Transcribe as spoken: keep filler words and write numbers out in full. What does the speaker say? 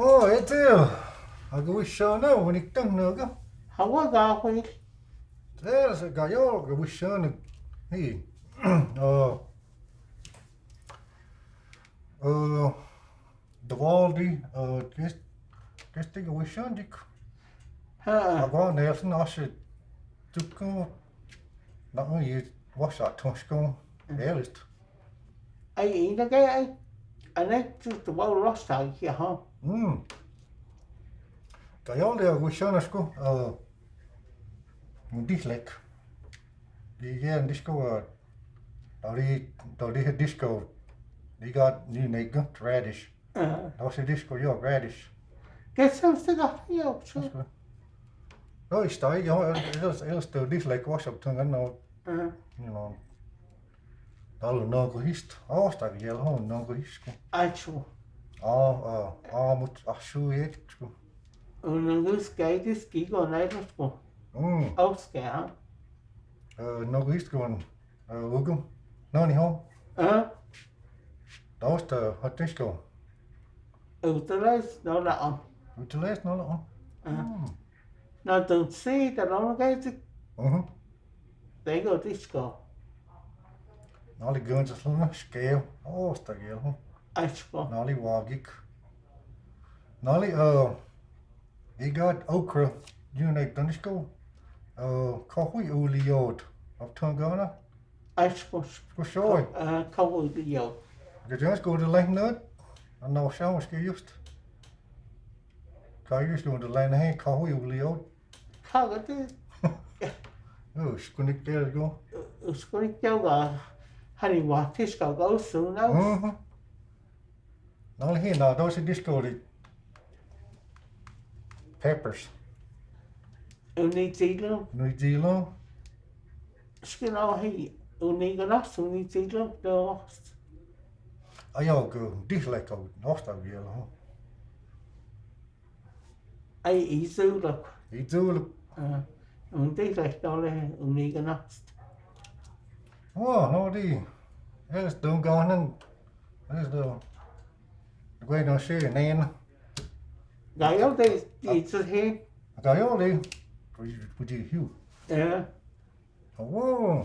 Ó, Etel, a ga wisán, unik tang na ga. Hawa ga wi. Tel, sa ga yo, ga wisán, hi. Ó. Ó, Diwali, ó, kes, kesti ga wisán dik. Ha. Ago Nelson ase tuku na un yi wasa tonsko. Elist. Ai, ina ke ai. Ane tu tu wa losa ki ha. Mm. Kayo le wisán asko, ó, dihlek. Di ye disko, ó, dali, dali disko. Di ga ni nega radish. Aha. Dosi disko yo radish. Ke se se ga yo chu. No, ista yo, ellos, ellos te dislike wasap tungan no. Aha. You know. Dalu no go hist. Ó, sta yel ho no go hist. Achu. Ó, ó, ó, mut achu yet chu. Un ngus kai dis ki go nai los ko. Mm. Aus ke ha. Ó, no go hist ko. Ó, ugu. No ni ho. Aha. Dosta, hot disko. Utiles no la on. Utiles no la on. Aha. Mm. Na tun si ta no ke ti. Mhm. Tego disko. Nali guntas luna skeo. Ó, sta gel ho. Asko. Nali wagik. Nali, ó, igat okra. Yun ek danisko. Ó, kahui uliot. Of tungana. Asko. Kushoi. Ó, kahui uliot. Gajan sko de lehnut. Ano shamos ke just. Ka just go de lehne he kahui uliot. Ka gati. Ó, skunik tel go. Skunik tel ga. Hani watis ka go su na. Mhm. Nali hi na dosi disko li. Peppers. Uni tilo. Uni tilo. Skino hi. Uni ganas uni tilo. Dos. Ayo go dihlek o nosta yel ho. Ai, i zuluk. I zuluk. Á, un dihlek dole, un iganast. Ó, no di. Es dun ganan. Es dun. Gwe no si nen. Gayo de, di tsu he. Gayo de. Puji, puji hiu. Á. Ó.